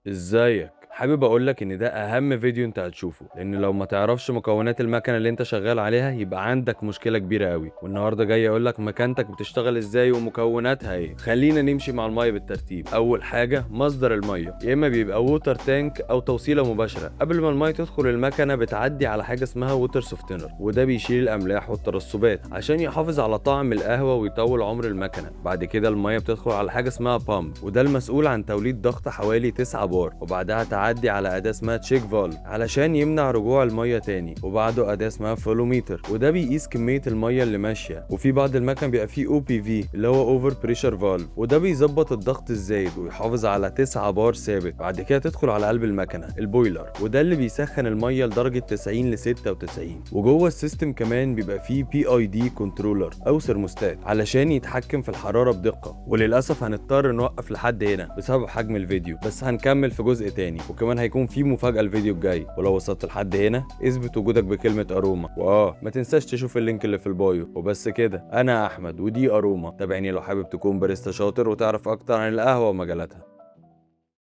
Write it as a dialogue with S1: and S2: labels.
S1: ازيك؟ حابب اقولك ان ده اهم فيديو انت هتشوفه، لان لو ما تعرفش مكونات المكنه اللي انت شغال عليها يبقى عندك مشكلة كبيرة قوي. والنهارده جاي اقولك مكانتك بتشتغل ازاي ومكوناتها ايه. خلينا نمشي مع المية بالترتيب. اول حاجة مصدر المية، يا اما بيبقى water tank او توصيله مباشرة. قبل ما المية تدخل المكنه بتعدي على حاجة اسمها water softener، وده بيشيل الاملاح والترسبات عشان يحافظ على طعم القهوة ويطول عمر المكنه. بعد كده المية بتدخل على حاجة اسمها pump، وده المسؤول عن توليد ضغط حوالي 9 بار، وبعدها تعدي على اداه اسمها check valve علشان يمنع رجوع المية تاني، وبعده اداه اسمها flow meter، وده بيقيس كمية المية اللي ماشية. وفي بعض المكن بيبقى فيه OPV اللي هو over pressure valve، وده بيظبط الضغط الزايد ويحافظ على 9 بار ثابت. بعد كده تدخل على قلب المكنه ال boiler، وده اللي بيسخن المية لدرجة 90 ل 96. وجوه ال system كمان بيبقى فيه PID controller او سيرموستات علشان يتحكم في الحرارة بدقة. وللاسف هنضطر نوقف لحد هنا بسبب حجم الفيديو، بس هنكمل في جزء تاني، وكمان هيكون في مفاجأة الفيديو الجاي. ولو وصلت لحد هنا اثبت وجودك بكلمة اروما، ما تنساش تشوف ال link اللي في ال bio. وبس كده، انا احمد ودي اروما. تابعني لو حابب تكون باريستا شاطر وتعرف اكتر عن القهوة ومجالاتها.